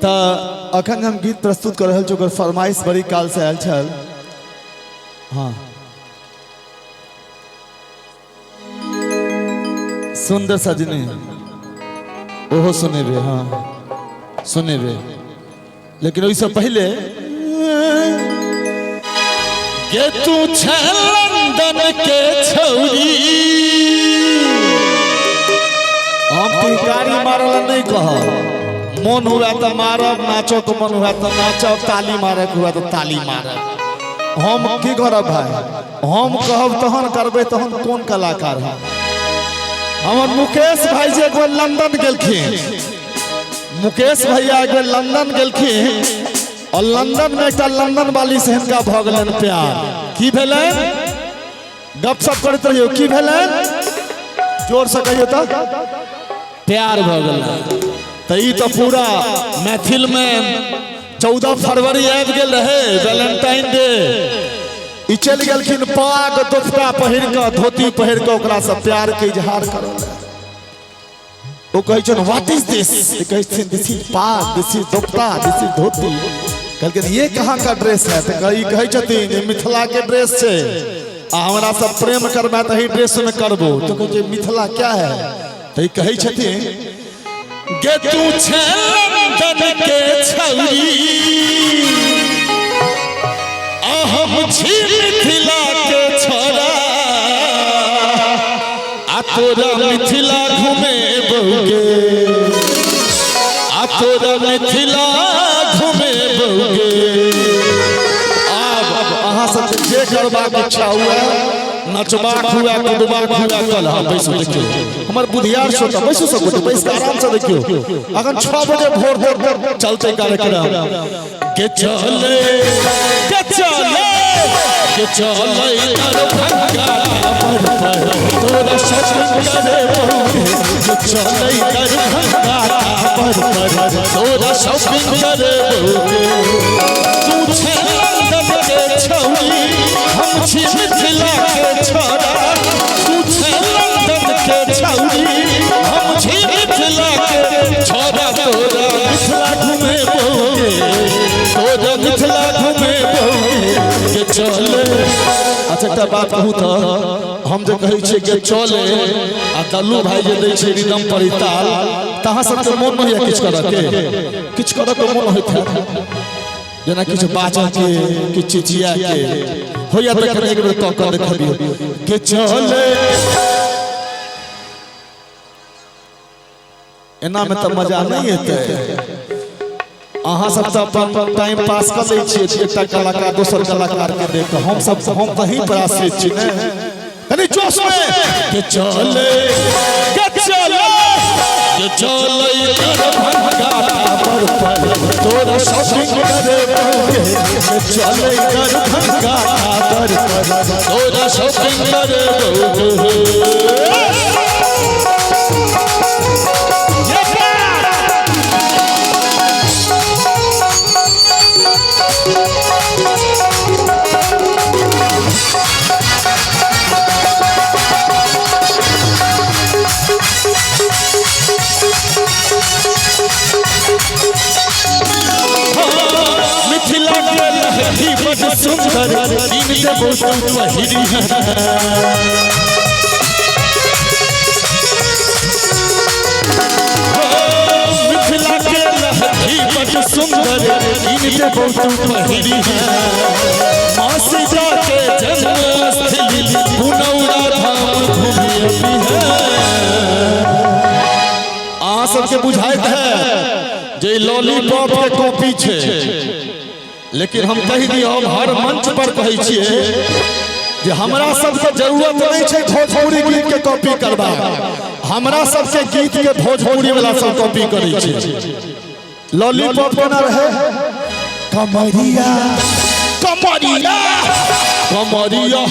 तऽ अखन हम गीत प्रस्तुत कऽ रहल छी, ओकर फरमाइश बड़ी कालसँ आयल छल। हँ, सुन्दर सजनी ओहो सुनेबे। हँ, सुनेबे, लेकिन ओहिसँ पहिले के तू छै लंदन के छौरी, हम टिकारी मारल नहीं कहब। मन हुआ तऽ मारब, नाचो के मन हुआ तऽ नाचब, ताली मारे के हुआ तऽ ताली मारब। हम की करब भाई? हम कहब तहन करबै, तहन कोन कलाकार है हमर? मुकेश भाई जे एक बेर लंदन गेलखिन, मुकेश भैया एक बेर लंदन गेलखिन और लंदन में एकटा लंदन वाली से हिनका भऽ गेलनि प्यार। की भेलनि? गपशप करैत रहियौ। की भेलनि? जोर से कहियौ तऽ। प्यार भऽ गेलनि। तऽ ई तऽ पूरा मैथिल में 14 फरवरी आबि गेल रहे, वैलेंटाइन डे। ई चलि गेलखिन पाग, दोपटा पहिर कऽ, धोती पहिर कऽ ओकरा से प्यार के इजहार करऽ लए। ओ कहै छनि, "what is this?" ई कहै छथिन, "दिस is पाग, this is dupatta, this is dhoti." कहलखिन, "ये कहाँ का ड्रेस है?" तऽ ई कहै छथिन जे मिथिला के ड्रेस छै आ हमरा सब प्रेम करबै तऽ एहि ड्रेस में करबो। तऽ कहै छै, "मिथिला क्या है?" तऽ ई कहै छथिन, "गे तू छै लंदन के छौरी आ हम छी मिथिला के छोरा, आ तोरा मिथिला घूमे बहुगे, आ तोरा मिथिला घूमे बहुगे।" आब अहाँ सबके जे करबाक इच्छा हुए, नचबाक हुए, कूदबाक हुए, कल। हाँ, बैसू, देखियौ हमर बुधियार श्रोता, बैसू सब गोटे, बैस कऽ आरामसँ देखियौ। अखन 6 बजे भोर तक चलतै कार्यक्रम। के चले, के चले, के चले दरभंगा पर पर तोरा शॉपिंग करे बहुगे। के चले दरभंगा पर पर तोरा शॉपिंग करे बहुगे। तू छे लंदन के छौरी, हम छी मिथिला के छोरा। तू छे लंदन के छौरी, हम छी मिथिला के छोरा। तोरा मिथिला घूमे बहुगे, तोरा मिथिला घूमे बहुगे। के चले। अच्छा, एकटा बात कहू तऽ, हम जे कहै छियै के चले आ दल्लू भाई जे दै छै रिदम पर ताल, तऽ अहाँ सबके मोन नहि होइया किछु करऽ के? किछु करऽ के मोन होइत हैत, जेना किछु बाजऽ के, किछु चिचिया के होइया? तऽ कनि एक बेर कऽ कऽ देखबियौ। के चले। एना में तऽ मजा नहीं एतै। अहाँ सब तऽ अपन टाइम पास कऽ लै छियै एकटा कलाकार दोसर कलाकार के देख कऽ। हम सब, हम तऽ ही पर आश्रित छी ने। कनि जोश में, के चले, के चले, के चले दरभंगा पर पर तोरा शॉपिंग करे बहुगे। के चले दरभंगा पर पर तोरा शॉपिंग करे बहुगे। मिथिला के लहठी बड़ सुंदर, कीन देबो तू पहिरी है। मिथिला के लहठी बड़ सुंदर, कीन देबो तू पहिरी है। माँ सीता के जन्मस्थली पुनौरा धाम घूमी है। अहाँ सबके बुझाइत है जे लॉलीपॉप के कॉपी छै, लेकिन हम कहि दियौ, हम हर मंच पर कहै छियै जे हमरा सबके जरूरत नहि छै भोजपुरी गीत के कॉपी करबाक। हमरा सबके गीत के भोजपुरी वाला सब कॉपी करै छै। लॉलीपॉप केना रहे? कमरिया, कमरिया, कमरिया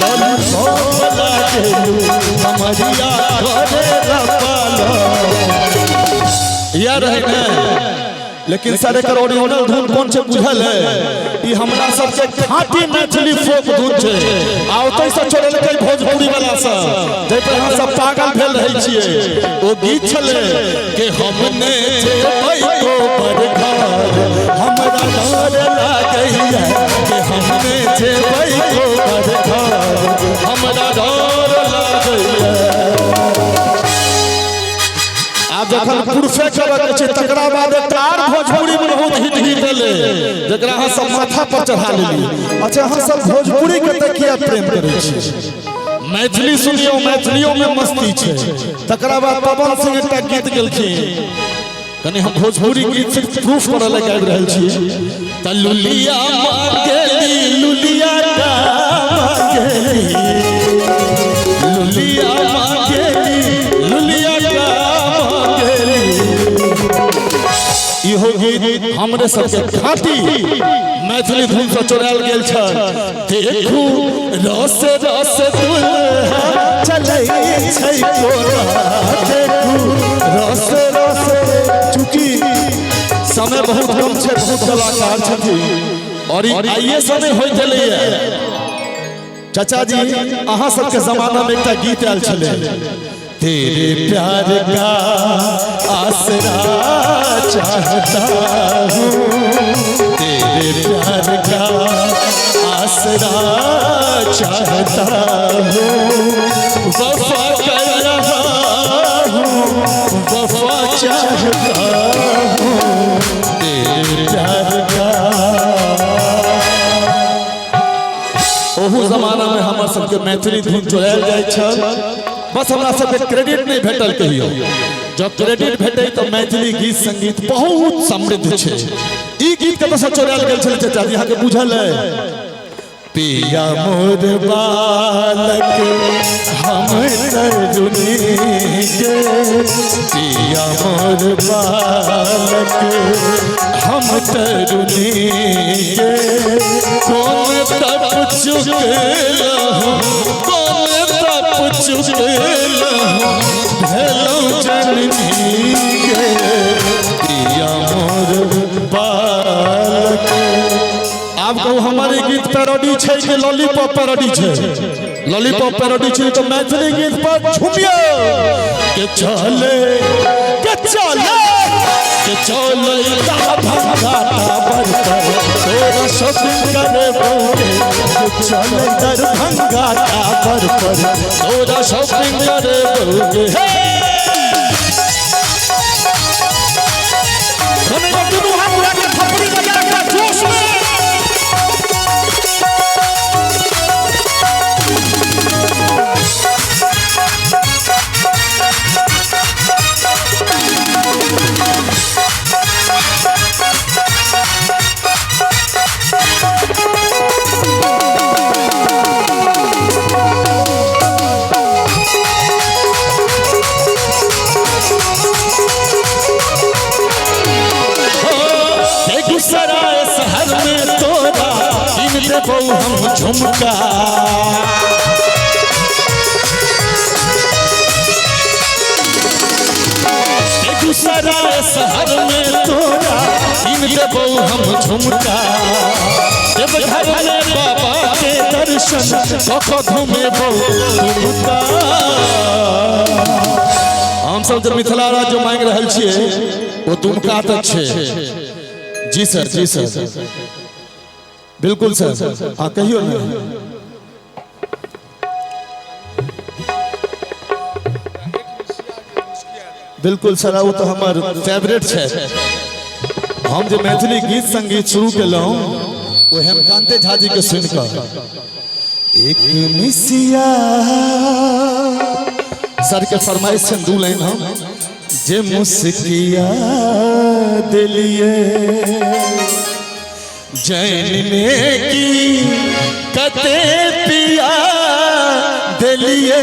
लॉलीपॉप लागेलू, कमरिया करे पालो। या रहे ने? लेकिन सर एकर ओरिजिनल धुन कोन छै बुझल है? ई हमरा सबके खाँटी मैथिली फोक धुन छै आ ओतै से चोरेलकै भोजपुरी वाला सब, जाहि पर अहाँ सब पागल भेल रहै छियै। ओ गीत छलै कि हमने जेबै गोबर घर हमरा डर लागैया, कि हमने जेबै गोबर घर हमरा डर लागैया। आब जखन प्रूफे करऽ के छै तकरा बाद एकटा आर भोजपुरी में बहुत हिट गीत एलै जकरा अहाँ सब माथा पर चढ़ा लेलियै। अच्छा, अहाँ सब भोजपुरी के तऽ किया प्रेम करै छी? मैथिली सुनियौ, मैथिलियो में मस्ती छै। तकरा बाद पवन सिंह एकटा गीत गेलखिन। कनि हम भोजपुरी गीत सिर्फ प्रूफ करऽ लए गाबि रहल छी। तऽ लुलिया मांगेली, लुलिया का मांगेली, लुलिया मांगेली, लुलिया का मांगेली। इहो गीत हमरे सबके खाँटी मैथिली धुन से चोरायल गेल छल। देखू रस रस दुल्हा चलै छै कोरा, देखू रस रस। चूँकि समय बहुत कम छै, बहुत कलाकार छथिन और ई आइए समय होइत एलैए। चाचा जी, अहाँ सबके जमाना में एकटा गीत आयल छलै, तेरे प्यार का आसरा चाहता हूँ, तेरे प्यार का आसरा चाहता हूँ, वफा कर रहा हूँ, वफा चाहता हूँ, तेरे प्यार का। ओहू जमाना में हमर सबके मैथिली धुन चोरायल जाइ छल, बस हमरा सबके क्रेडिट नहीं भेटल कहियो। जब क्रेडिट भेटै तऽ मैथिली गीत संगीत बहुत समृद्ध छै। ई गीत कतऽ से चोरायल गेल छलै चाचा जी, अहाँके बुझल है? पिया मोर बालक हम तरुनी के, पिया मोर बालक हम तरुनी के, कौन तप चुकलहुँ, कौन तप चुकलहुँ भेलहुँ जननी के, पिया मोर बालक। आब कहू हमर ई गीत पैरोडी छै कि लॉलीपॉप पैरोडी छै? लॉलीपॉप पैरोडी छै तऽ मैथिली गीत पर झूमियौ के चले, के चले, के चले दरभंगा टावर पर तोरा शॉपिंग करे बौगे, के चले दरभंगा टावर पर तोरा शॉपिंग करे बौगे। दुनू हाथ उड़ा के थप्पड़ी बजा के जोश में। बेगूसराय शहर में तोरा कीन देबौ हम झुमका, बेगूसराय शहर में तोरा कीन देबौ हम झुमका, देवघर में बाबा के दर्शन कऽ घुमेबौ तुमका। हम सब जे मिथिला राज्य मांगि रहल छियै ओ दुमका तक छै। जी सर, जी सर, बिल्कुल सर। हाँ कहियो ने। बिल्कुल सर, ओ तऽ हमर फेवरेट छै। हम जे मैथिली गीत संगीत शुरू केलहुँ ओ हेमकांते झा जी के सुनि कऽ। एक मिसिया सर के फरमाइश छै दू लाइन हम जे मुस्किया दिलिए, जैन की कते पिया दिलिए,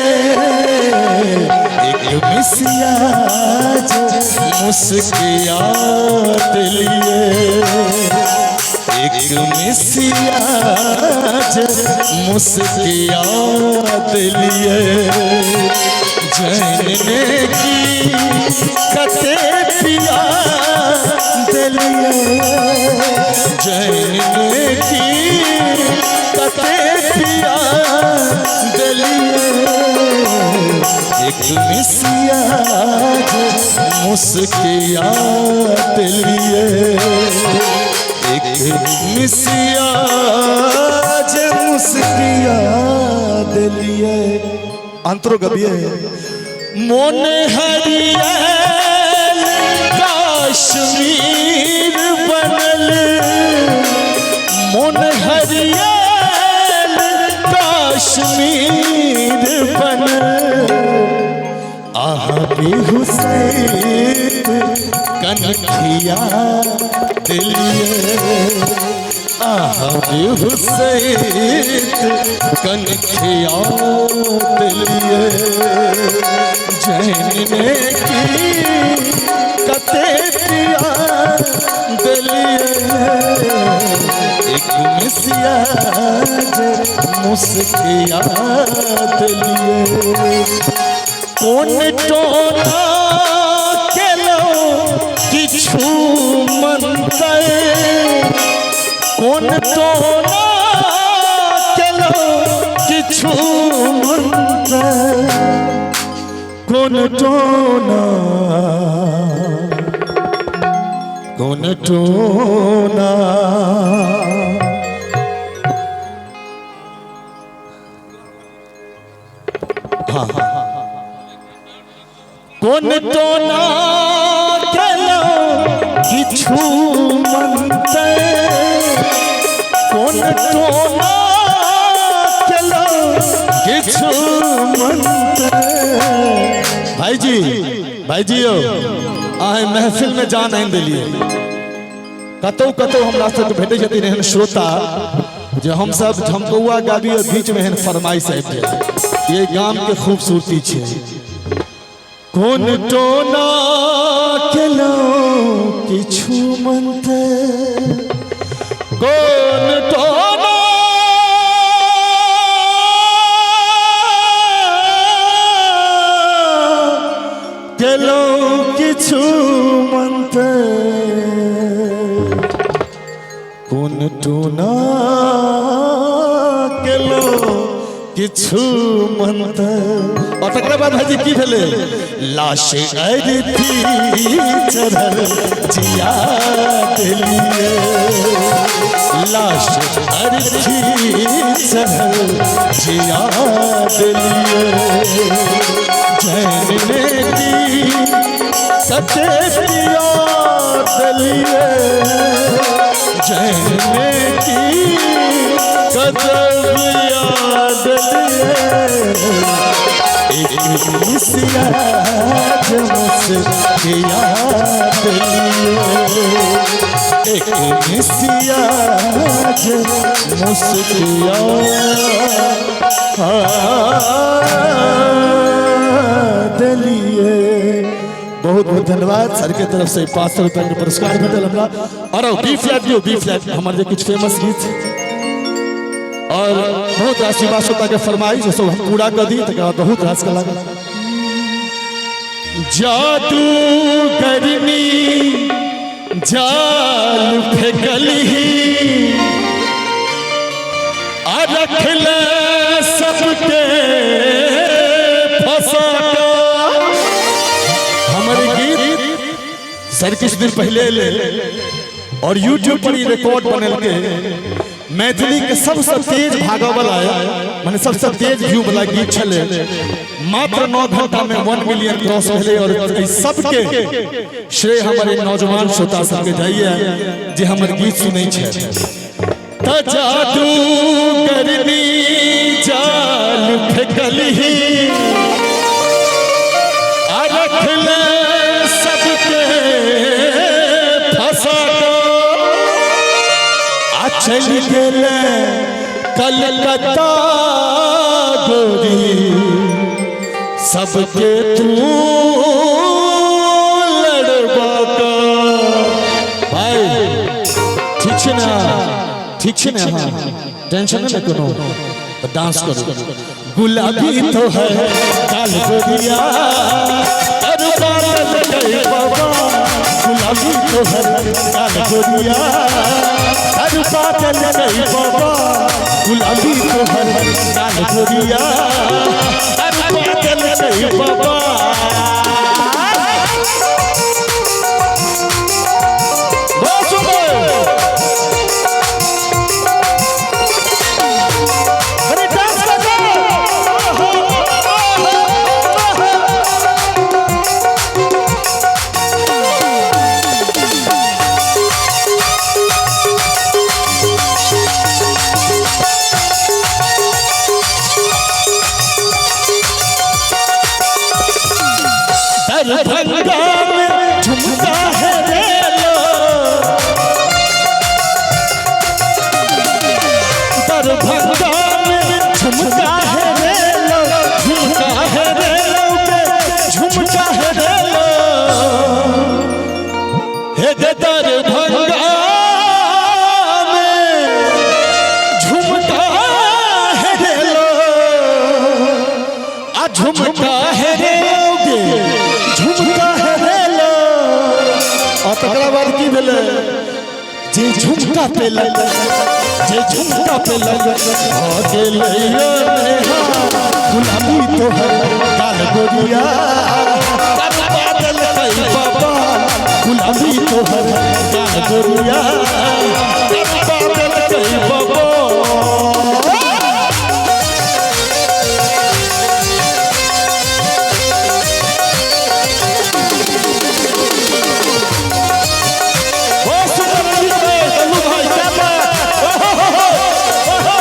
एक मिसिया जे मुस्किया दिलिए, एक मिसिया जे मुस्किया दिलिए, जैन की कते पिया दिलिए। देलिए जैन ने की कते पिया देलिए एक मिसिया मुस्किया देलिए एक मिसिया जे मुस्किया देलिए अंतरो गबिए मोन हरियल कश्मीर बनल मोन हरियल कश्मीर बनल आहा बेहुसैत कनखिया देलिए आहा बेहुसैत कनखिया देलिए जैन ने की कते पिया देलिए एक मिसिया जे मुस्किया देलिए कोन टोना केलो किछु मंतर कोन टोना केलो किछु मंतर कोन टोना कोन टोना कोन टोना केलो किछु मंतर कोन टोना केलो किछु मंतर। भाईजी भाईजी यौ अहाँ महफिल में जान आनि देलियै। कतौ कतौ हमरा सबके भेटै छथिन एहन श्रोता जे हमसब झमकौआ गाबी और बीच में एहन फरमाइश आबि जाय। ये गाम के खूबसूरती छै। कोन टोना केलो किछु मंतर कोन टोना केलो किछु मंतर कोन टोना केलो किछु मंतर। और तकरा बाद भाईजी की भेलै लाश अर्थी चढ़ल जिया देलिए लाश अर्थी चढ़ल जिया देलिए जैन ने की कते पिया देलिए जैन ने की कते पिया देलिए एक मिसिया मुस्किया देलिए एक मिसिया मुस्किया देलिए। बहुत बहुत धन्यवाद सर के तरफ से 500 रुपया के पुरस्कार भेटल हमरा। और बी फ्लैट दियौ, बी फ्लैट हमर जे किछु फेमस गीत और बहुत रास युवा श्रोता के फरमाइश सब हम पूरा कर दी तकर बाद बहुत रास कलाकार। जादू गर्मी जाल फेंकली आ रखले सबके फंसा। हमारे गीत सर किछु दिन पहले ले और यूट्यूब पर रिकॉर्ड बनल के मैथिली के सबसे तेज भागऽ वाला माने सबसे तेज व्यू वाला गीत छलै। मात्र 9 घंटा में 1 मिलियन क्रॉस भेलै और एहि सबके श्रेय हमारे नौजवान श्रोता सबके जाइए जे हमर गीत सुनै छै। त जादू करनी जाल फेंकलही आ रखले सबके फंसा आ चलि गेलै कलकत्ता गोरी सबके तू लड़बा का। भाई ठीक छै ने? ठीक छै ने? हाँ टेंशन नहीं कोनो, डांस करो। गुलाबी तो है काल गोरिया अरे बादल गए बाबा गुलाबी तोहर काल गोरिया हर पागल कई बाबा गुलाबी तोहर काल गोरिया हर पागल कई बाबा। बहुत सुंदर। अरे डांस करो। दरभंगा में झुमका है रे लो, दरभंगा में झुमका है रे लो, झुमका है रे लो के झुमका है रे लो, हे दे दरभंगा में झुमका है रे लो, आ झुमका है रे लो के झुमका है रे लो। आ तकरा बाद की भेलै जे झुमका पे लग, जे झुमका पे लग भ गेलै नेहा गुलाबी तोहर काल गोरिया तर बादल कई बाबा गुलाबी तोहर काल गोरिया तर बादल कई बाबा। बहुत सुंदर गीत है कल्लू भाई, क्या बात। ओहो हो हो, ओहो।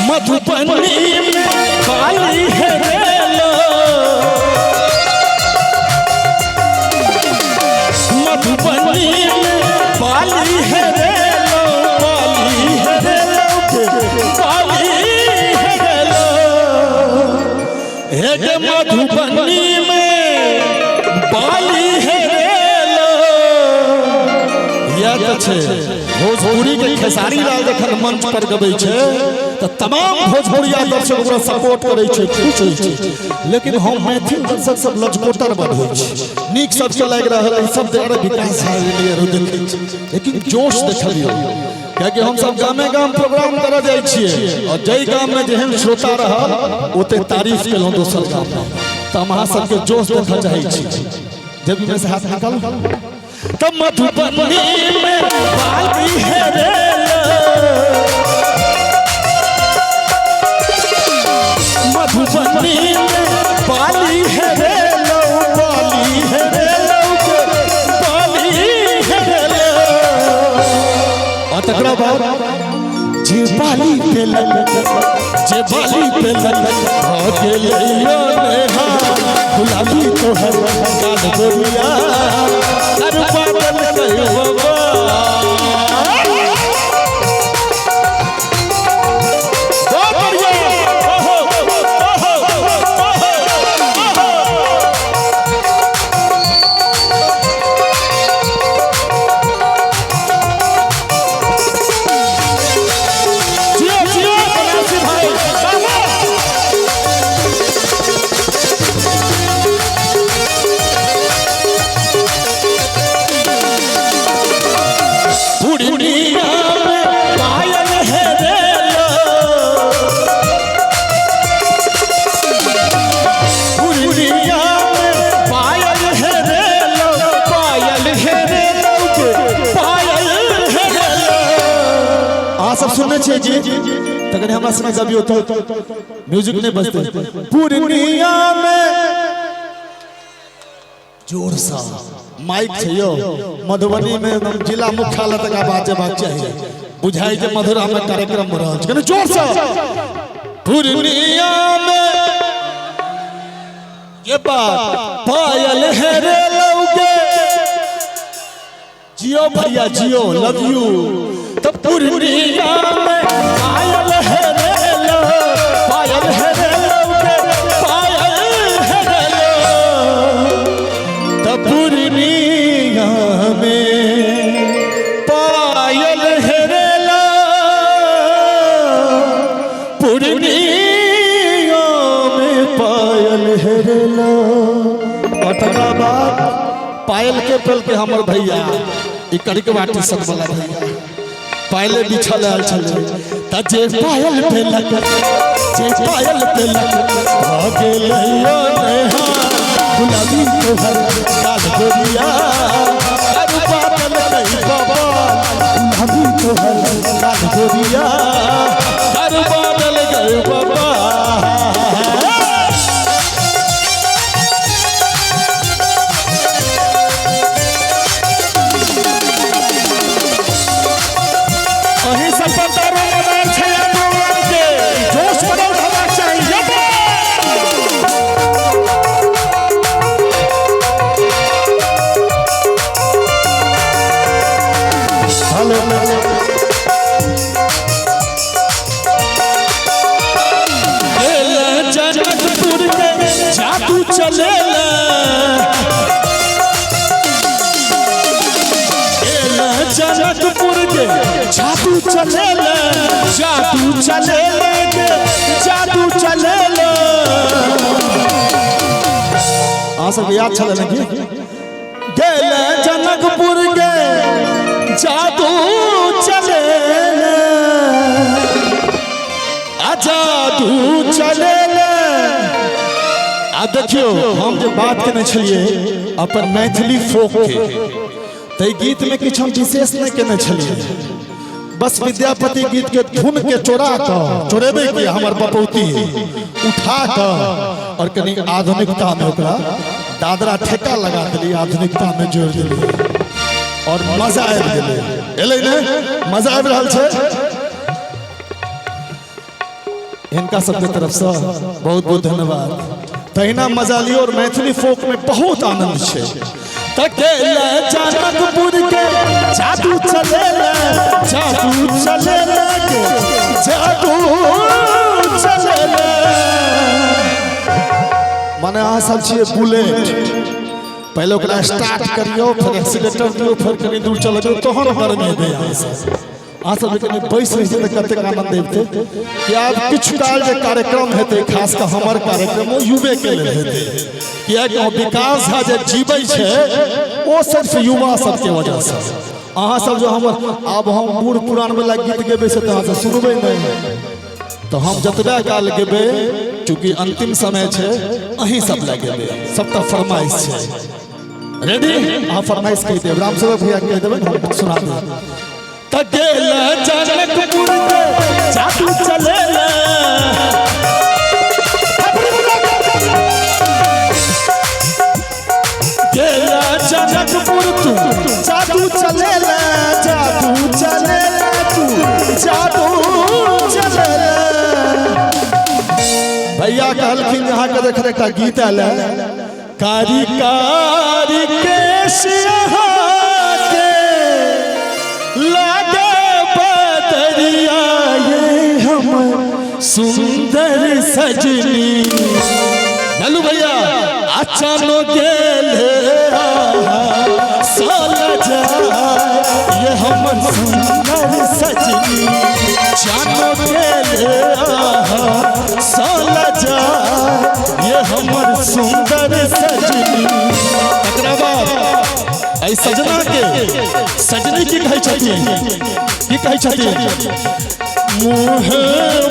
मधुबनी में काली है रे लो, मधुबनी में बाली है रे लो, बाली है रे लो के बाली है रे लो, हे गे मधुबनी में बाली है रे लो। यह तऽ छै भोजपुरी के खेसारी लाल जखन मंच पर गबै छै तऽ तमाम भोजपुरिया दर्शक ओकरा सपोर्ट करै छै, खुश होइ छै। लेकिन हम मैथिल दर्शक सब लजकोटर बड होइ छै, नीक सबके लागि रहल है सब अरे विकास भए गेलै रो देखै छै, लेकिन जोश देखलियौ कियाकि हम सब गामे गाम प्रोग्राम करऽ जाइ छियै और जाहि गाममे जेहन श्रोता रहल ओते तारीफ केलहुँ दोसर गाममे, तऽ हम अहाँ सबके जोश देखऽ चाहै छी। जब में से हाथ निकालू तब मधुबनी में बाली है रे लो, मधुबनी में बाली है रे लो, बाली है रे लो के बाली है रे लो। आ तकरा बाद जे बाली पे लग, जे बाली पे लग भ गेलै नेहा गुलाबी तोहर काल गोरिया हर बादल कई बाबा। बहुत बढ़िया। ओहो, ओहो, ओहो, ओहो। जियो जियो बनारसी भाई, बाबा। पूर्णिया में पायल है रे लो, पूर्णिया में पायल है रे लो, पायल है रे लो के पायल है रे लो। अहाँ सब सुनने छियै जी, तखन हमरा संगे गबियौ तऽ म्यूजिक नहि बजतै। पूर्णिया में जोर सा माइक छै यौ, मधुबनी में एकदम जिला मुख्यालय तक आवाज जेबाक चाही, बुझाइ जे मधुरा में कार्यक्रम हो रहल छै। कनि जोर सा पूर्णिया में ये बात पायल है रे लौगे, जियो भैया जियो, लव you. तब पूर्णिया में पायल है रे लो, पायल है रे लौगे, पायल है रे लो। तब पूर्णिया में पायल के पेल के हमर भैया ई कड़कवा टी शर्ट वाला भैया पायले बिछल आयल छलै त जे पायल पेलक, जे पायल पेलक भ गेलै ओ नेहा। गुलाबी तोहर काल गोरिया अरु बादल नहीं बाबा, गुलाबी तोहर काल गोरिया अरु बादल गए बाबा। अहीं सब पर दारू मदार छै या प्रोग्राम के जोश बनल रहबाक चाही। यबे! हेलो। जनकपुर के जादू चलेला, जनकपुर के जादू चलेला, जादू चलेला के जादू चलेला। अहाँ सबके याद छलै ने की गेल जनकपुर के जादू चलेला, आ जादू चलेला। आ देखियो, हम जे बात केने छलियै अपन मैथिली फोक के, तै गीत में किछु हम विशेष नहीं केने छलियै, बस विद्यापति गीत के धुन के चोरा कऽ, चोरेबे के हमर बपौती उठा कऽ और कनि आधुनिकता में ओकरा दादरा ठेका लगा देलियै, आधुनिकता में जोड़ि देलियै और मजा आबि गेलै। एलै ने मजा आबि रहल छै? हिनका सबके तरफ से बहुत बहुत धन्यवाद। तहिना मजा लियो और मैथिली फोक में बहुत आनंद छै। तकेले जनकपुर के जादू चलेले, जादू चलेले के जादू चलेले। माने अहाँ सब छियै बुलेट, पहिले ओकरा स्टार्ट करियौ, फेर एक्सीलेटर दियौ, फेर कनि दूर चलबियौ, तहन गर्मी हेतै। अहाँ सब कनि बैस रहितै तऽ कतेक आनंद अबितै कि आब किछु काल जे कार्यक्रम हेतै, खास कऽ हमर कार्यक्रम, ओ युवे के लेल हेतै, किएकि विकास झा जे जीबै छै ओ सिर्फ युवा सबके वजहसँ। अहाँ सब जो हमर आब हम बूढ़ पुरान वाला गीत गेबै से तऽ अहाँ सब सुनबै नहि, तऽ हम जतबे काल गेबै, चूँकि अंतिम समय छै, अहीं सब लए गेबै। सबटा फरमाइश छै रेडी, अहाँ फरमाइश कहि देब, रामसेवक भैया कहि देबै, हम सुना देब। त गेल जनकपुर के जादू चलेले, गेल जनकपुर तू जादू चलेले, जादू चलेले तू जादू चलेले। भैया कहलखिन अहाँके देखल एकटा गीत आयल है, कारी कारी केश अहाँके लागे बदरिया ये हम सुंदर सजनी। नलू भैया अचानो गेले साल जाए ये हमर सुंदर सजनी, चानो गेले साल जाए ये हमर सुंदर सजनी। तकरा बाद एहि सजना के सजनी की कहै छथिन, की कहै छथिन? मुँह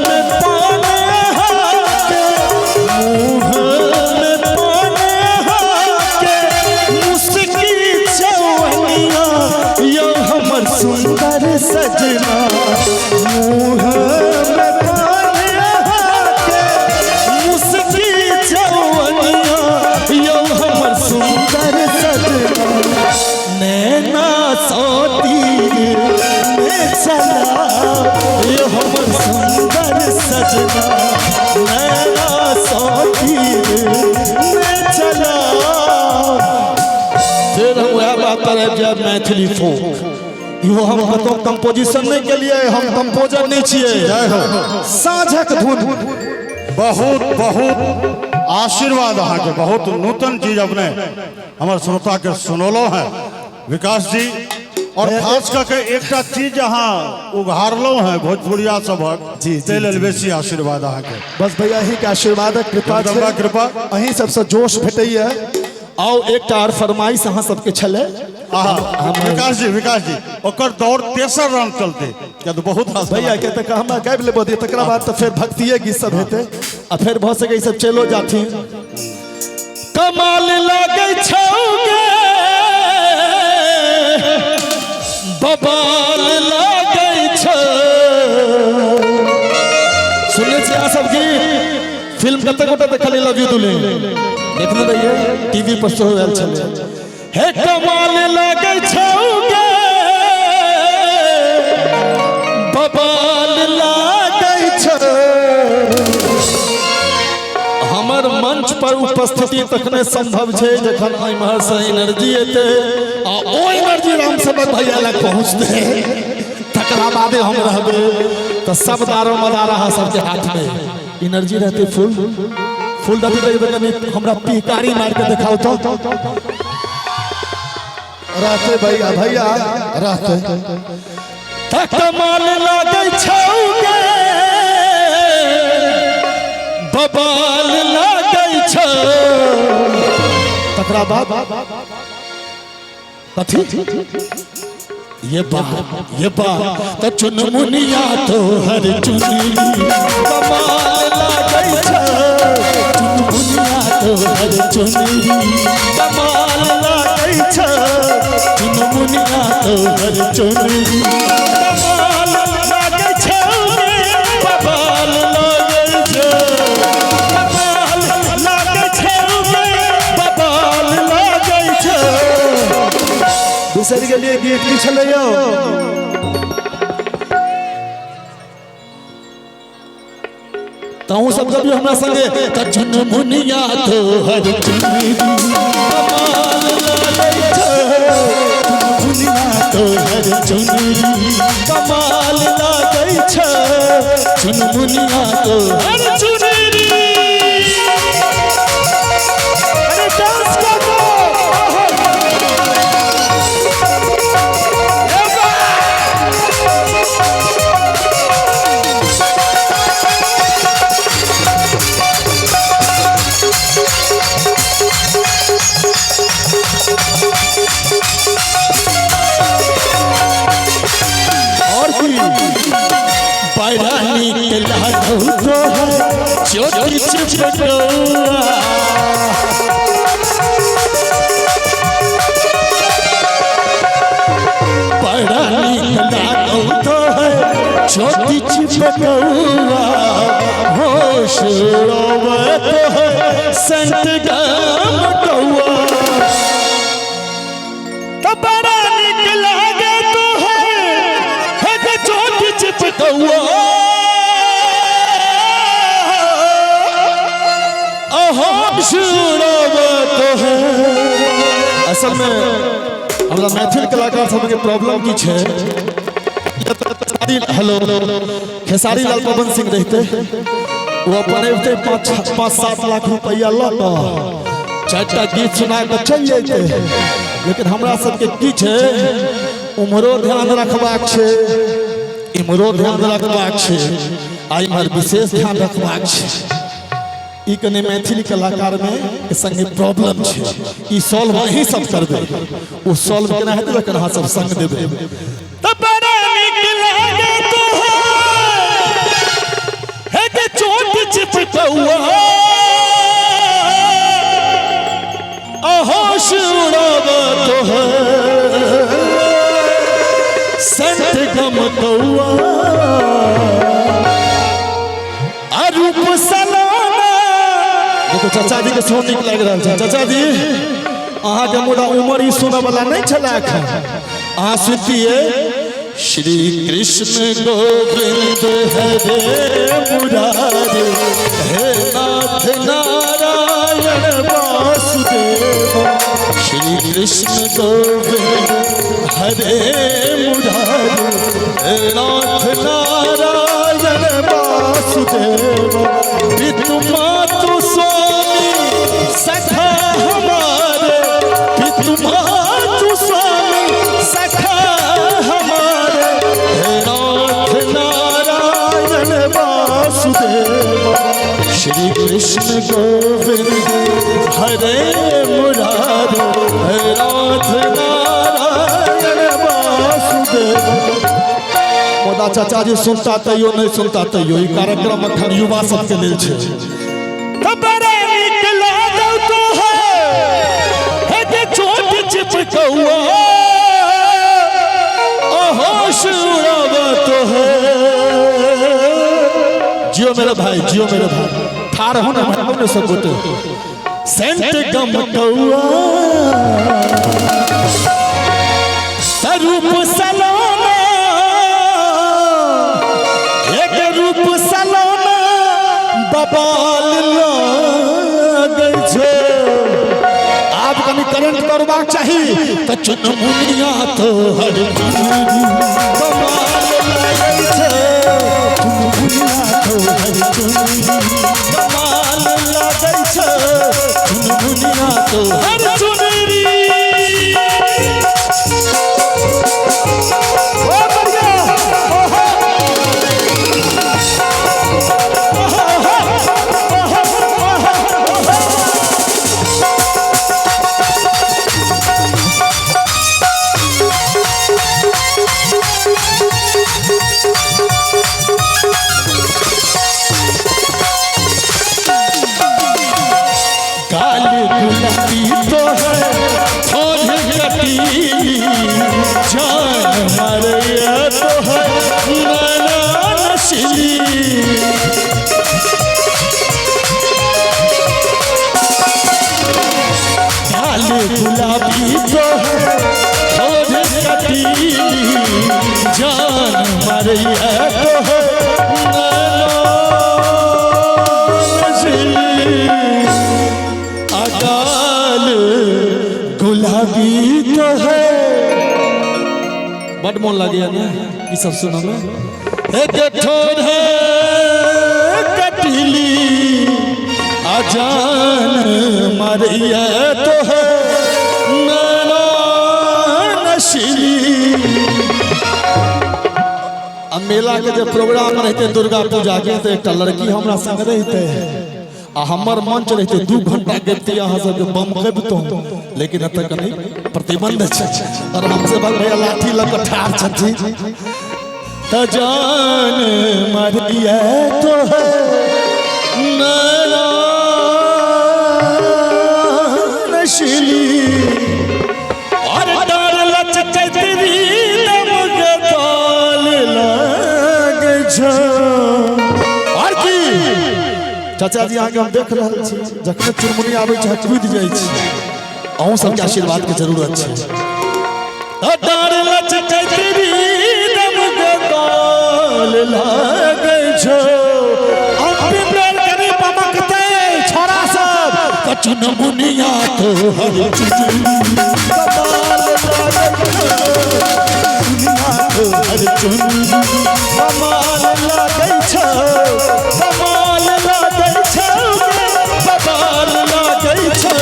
में पान के, मुँह में पान के मुस्की चवनिया यो हमर सुंदर सजना, मुँह में पान के मुस्की चवनिया यो हमर सुंदर सजना, नैना सो तीर में चला ये हमर सुंदर सजना, नैना सो तीर में चला। फिर हम वएह बात पर आबि जायब, मैथिली फोक इहो हम कतौ कंपोजिशन नहीं केलियै, हम कंपोजर नहीं छियै। जय हो। साँझक धुन। बहुत बहुत आशीर्वाद अहाँके, बहुत नूतन चीज अपने हमर श्रोता के सुनौलहुँ हैं विकास जी, और खास करके एकटा चीज अहाँ उघारलहुँ हैं भोजपुरिया सभक, जी, ताहि लेल बेसी आशीर्वाद अहाँके। बस भैया अहीं के आशीर्वादक कृपा जगदम्बा छै। कृपा। अहीं सबसँ जोश भेटैया आओ एकटा आर फरमाइश अहाँ सबके छलै। आहा, विकास जी, विकास जी, ओकर दौड़ तेसर राउंड चलते किया तऽ बहुत रास भैया के तऽ हमरा गाबि लेबऽ दिअ, तकरा बाद तऽ फेर भक्तिए गीत सब हेतै आ फेर भऽ सकै ई सब चलो जाथिन। कमाल लागै छौ गे, बबाल लागै छौ। सुनने छी अहाँ सब गीत? फिल्म कते गोटे देखलियै? लव you दुल्हन देखने रहियै, टीवी पर सेहो आयल छलै। हे कमाल लागै छौ गे, बबाल लागै छौ। हमर मंच पर उपस्थिति तखने संभव छै जखन एम्हर से एनर्जी एतै आ ओ एनर्जी राम सेवक भैया लग पहुँचतै, तकरा बादे हम रहबै। तऽ सब दारो मदार अहाँ सबके हाथमे एनर्जी रहतै। फुल फुल रहतै तऽ कनि हमरा पिहकारी मारि के देखाउ तो। रहते भैया, भैया रहते। तऽ कमाल लागै छौ गे, बबाल लागै छौ। तकरा बाद कथी? ये बात, ये बात त चुनमुनिया तोहर चुनरी कमाल लागै छौ। चुनमुनिया तोहर चुनरी कमाल लागै छौ। चुनमुनिया तोहर चुनरी कमाल लागै छौ रे, बबाल लागै छौ। कमाल लागै छौ रे, बबाल लागै छौ। बिसरि गेलियै गीत की छलै यौ? तहूँ सब कभी हमरा संगे त चुनमुनिया तोहर चुनरी कमाल लागै छौ। चुनमुनिया तोहर चुनरी कमाल लागै छौ। चुनमुनिया तोहर चुनरी। अरे डांस कर दो। और की बड़ा नीक लागौ तोहर चोटी चिपकौआ। बड़ा नीक लागौ तोहर चोटी चिपकौआ। होश उड़ावे तोहर संत गम कौआ। तो बड़ा नीक लागे तोहर हे जे चोट चिपकौआ। होश उड़ावे तोहर। असल में हमरा मैथिल कलाकार सबके प्रॉब्लम की छै? हेलो, खेसारी लाल पवन सिंह रहते, वो अपन अबिते 5-5 7 लाख रुपया लऽ कऽ चारिटा गीत सुना कऽ चलि जैते। लेकिन हमरा सबके की छै, उम्हरो ध्यान रखबाक छै, इम्हरो ध्यान रखबाक छै आ इम्हर विशेष ध्यान रखबाक छै। ई कने मैथिली कलाकार में के संगे प्रॉब्लम छै। ई सॉल्व अहीं सब करबै। ओ सॉल्व केना हेतै? जखन अहाँ सब संग देबै। तो बड़ा नीक लागे तोहर हे जे चोट चिपकौआ। होश उड़ावे तोहर संत गम कौआ। रूप सलोना। देखो, चाचा जी के सेहो नीक लागि रहल छै। चाचा जी, अहाँके मुदा उमर ई सुनऽ वाला नहि छलै एखन। अहाँ सुनतियै श्री कृष्ण गोविंद हरे मुरारे, हे नाथ नारायण वासुदेव। श्री कृष्ण गोविंद हरे मुरारे, हे नाथ नारायण वासुदेव। पितु मातु स्वामी सखा हमारे, पितु मातु स्वामी सखा हमारे, हे नाथ नारायण वासुदेव। श्री कृष्ण गोविंद हरे मुरारे। नाथ नारायण वासुदेव। मुदा चाचा जी सुनता तैयो नहीं सुनता तैयो ई कार्यक्रम अखन युवा सबके लेल छै। त बड़ा नीक लागौ तोहर हे जे छोट चिपकौआ, होश उड़ावत है। जियो मेरा भाई, जियो मेरा भाई, ठार हो ना भाई ने सब गोटे। सेंट गम कौआ रूप सलोना, एक रूप सलोना बबाल लागै छै। आब कनि करंट करबाक चाही त चुनमुनिया तोहर चुनरी कमाल लागै छै। चुनमुनिया तोहर चुनरी कमाल लागै छै। चुनमुनिया तोहर चुनरी। ओ बढ़िया, ओहो ओहो ओहो ओहो। काल गुलाबी तोहर ठोर कटीली, जान मारैया तोहर नैना नशीली। काल गुलाबी तोहर ठोर कटीली, जान मारैया तोहर नैना नशीली। अकाल गुलाबी तो है। बड मोन लगे ने ई सब सुनऽ में। एक ठोर है कटीली, अजान मारिया तो है नैना नशीली। आ मेला के जे प्रोग्राम रहते दुर्गा पूजा के, तो एकटा लड़की हमरा संग रहते आ हमर मंच रहते, 2 घंटा गबिते अहाँ सबके बम गबितहुँ, लेकिन एतऽ कनि प्रतिबंध छै और हमसे भग भैया लाठी लऽ कऽ ठाढ़ छथिन। त जान मारिया तो है नैना नशीली, और डर लचकैत दम के ताल लागै छै। और की चाचा जी अहाँके हम देख रहल छी, जखने चुनमुनी आबै छै कूदि जाइ छी। अहूँ सबके आशीर्वाद के जरूरत छै। डर लचकैत दम के ताल लागै छै। अंतिम बेर कनि बमकतै छोरा सब। त चुनमुनिया तोहर चुनरी कमाल लागै छै। चुनमुनिया तोहर चुनरी कमाल लागै छै। कमाल लागै छै, कमाल लागै छै,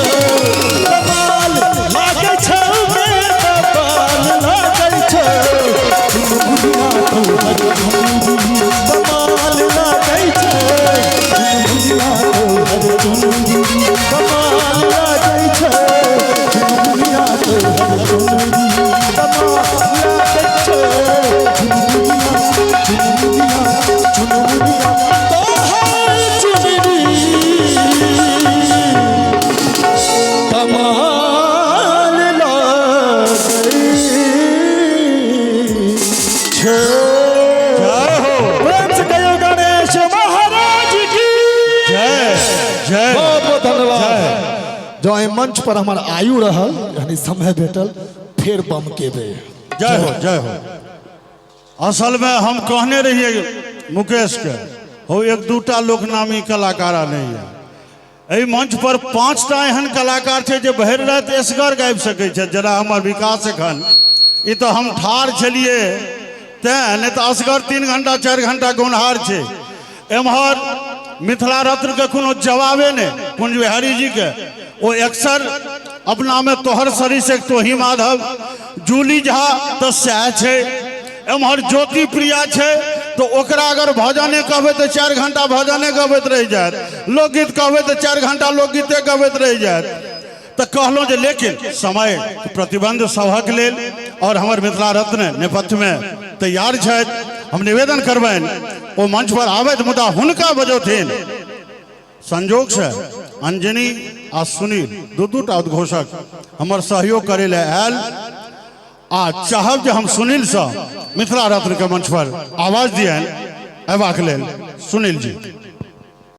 कमाल लागै छै, कमाल लागै छै। चुनमुनिया तोहर चुनरी कमाल लागै छै। चुनमुनिया तोहर चुनरी कमाल लागै छै। चुनमुनिया तोहर चुनरी कमाल लागै छै। चुनमुनिया चुनमुनिया चुनमुनिया तोहर चुनरी कमाल लागै छै। जय हो, प्रेम से कहियो गणेश महाराज की जय जय। बहुत बहुत धन्यवाद। जो एहि मंच पर हमर आयु रहल यानी समय भेटल फेर बम केबै। जय हो, जय हो। असल में हम कहने रहिए मुकेश के हो एक दूटा लोक नामी कलाकार नहीं है एहि मंच पर, 5टा एहन कलाकार छै जे भरि राति एसगर गाबि सकै छै। जेना हमर विकास एखन ई तऽ हम ठाढ़ छलियै तेँ, नहि तऽ असगर 3 घंटा 4 घंटा गौनहार छै। एम्हर मिथिला रत्न के कोनो जवाबे नहि कुंज बिहारी जी के, ओ अक्सर अपना में तोहर सरिस एक तोही माधव, जूली झा तऽ सएह छै। एम्हर ज्योति प्रिया छै तो ओकरा अगर भजने कहबै तऽ 4 घंटा भजने गबैत रहि जायत, लोकगीत कहबै तऽ 4 घंटा लोकगीते गबैत रहि जायत। तऽ कहलहुँ जे लेकिन समय प्रतिबंध सभक लेल और हमर मिथिला रत्न नेपथ्यमे तैयार छथि। हम निवेदन करबनि ओ मंच पर आबथि, मुदा हुनका बजौथिन। संजोग से अंजनी आ सुनील दू दूटा उद्घोषक हमर सहयोग करे ले आयल आ चाहब जे हम सुनील से मिथिला रत्न के मंच पर आवाज दियनि अयबाक लेल। सुनील जी।